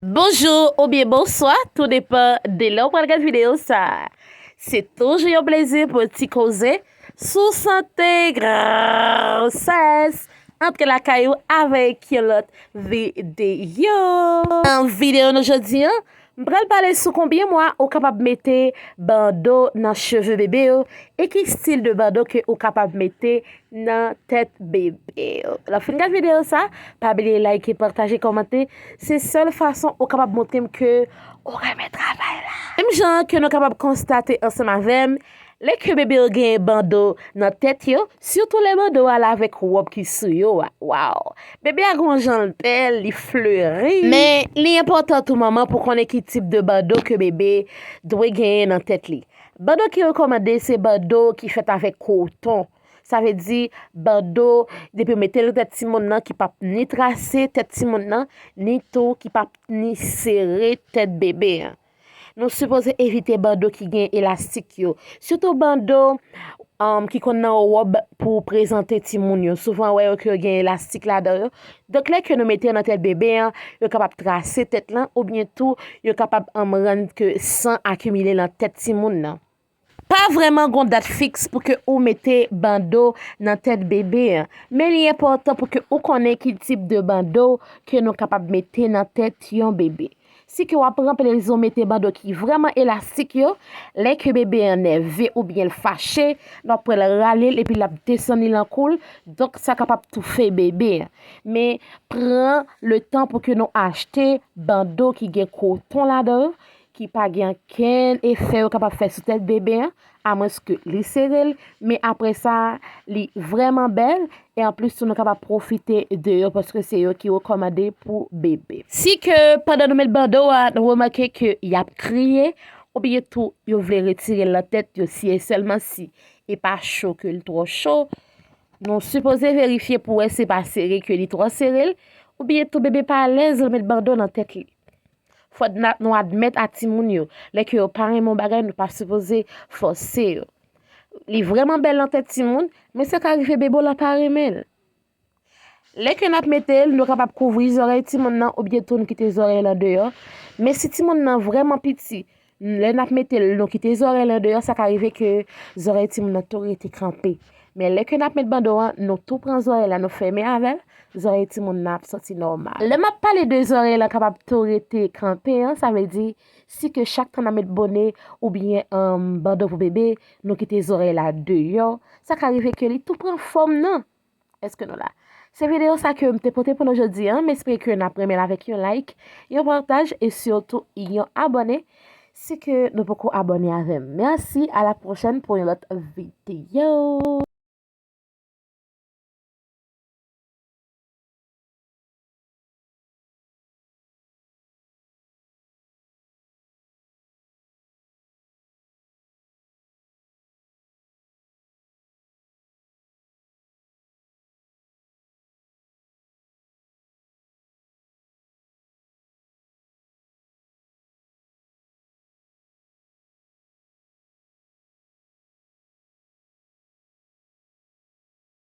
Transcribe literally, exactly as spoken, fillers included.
Bonjou oubyen bonswa, tou depan de lè w pral gad videyo sa. Se toujou yon plezi pou ti koze sou sante, gwosès, antre lakay ou avèk yon lòt videyo. Nan videyo nou jodi a, m pral pale sou konbyen mwa ou kapab mete bando nan cheve bebe yo e ki stil de bando ke ou kapab mete nan tèt bebe yo. Lè w fin gad videyo sa, pa bliye like, pataje, kòmante. Se sèl fason ou kapab montre m ke ou renmen travay la. Menm jan ke nou kapab konstate ansanm avè m, lè ke bebe yo genyen bando nan tèt yo, sitou lè bando a la avèk wòb ki sou yo a. Waw! Bebe a gon jan l bèl, li fleri. Men, li enpòtan tou manman pou konnen ki tip de bando ke bebe dwe genyen nan tèt li. Bando ki rekòmande se bando ki fèt avèk koton. Sa vle di bando, depi w mete l nan tèt timoun nan, ki p ap ni trase tèt timoun nan, ni tou ki p ap ni sere tèt bebe a. Nou sipoze evite bando ki gen elastik yo. Sitou bando um, ki konn nan wòb pou prezante timoun yo. Souvan wè yo ke yo gen elastik ladan yo. Donk lè ke nou mete yo nan tèt bebe an, yo kapab trase tèt lan oubyen tou yo kapab um, rann ke san akimile nan tèt timoun nan. Pa vrèman gon dat fiks pou ke ou mete bando nan tèt bebe an, men li enpòtan pou ke ou konnen ki tip de bando ke nou kapab mete nan tèt yon bebe. Si ke w ap ranple l, si w mete bando ki vrèman elastik yo, lè ke bebe an nève oubyen l fache, n ap wè l rale l epi l ap desann li nan kou l, donk sa kapab toufe bebe an. Men pran letan pou ke nou achte bando ki gen koton ladan yo, ki pa gen okenn efè yo kapab fè sou tèt bebe an, amwenske li sere l, men apre sa, li vrèman bèl, e anplis tou nou kapab pwofite de yo paske se yo ki rekòmande pou bebe. Si ke pandan nou met bando a, nou remake ke y ap kriye, oubyen tou yo vle retire l nan tèt yo si e sèlman si e pa cho ke l twò cho, nou sipoze verifye pou wè se pa sere ke li twò sere l, oubyen tou bebe pa alèz l met bando nan tèt li. Fòk n a- nou admèt a timoun yo, lè ke yo pa renmen yon bagay, nou pa sipoze fòse yo. Li vrèman bèl nan tèt timoun, men sa ka rive bebe w lan pa renmen l. Lè ke n ap mete l, nou kapab kouvri zòrèy timoun nan oubyen tou nou kite zòrèy lan deyò. Men si timoun nan vrèman piti, lè n ap mete l, nou kite zòrèy lan deyò, sa ka rive ke zòrèy timoun nan tou rete kanpe. Men lè ke n ap met bando an, nou tou pran zòrèy la, nou fèmen avè l, zòrèy timoun nan ap sòti nòmal. Lè m ap pale de zòrèy lan kapab tou rete kanpe an, sa vle di, si ke chak tan n ap met bone oubyen um, bando pou bebe, nou kite zòrèy la deyò, sa ka rive ke li tou pran fòm nan. Èske nou la? Se videyo sa ke m te pote pou nou jodi an. M espere ke n ap renmen l avèk yon like, yon pataj e sitou yon abòne si ke nou poko abòne avè m. Mèsi, a la pwochèn pou yon lòt videyo.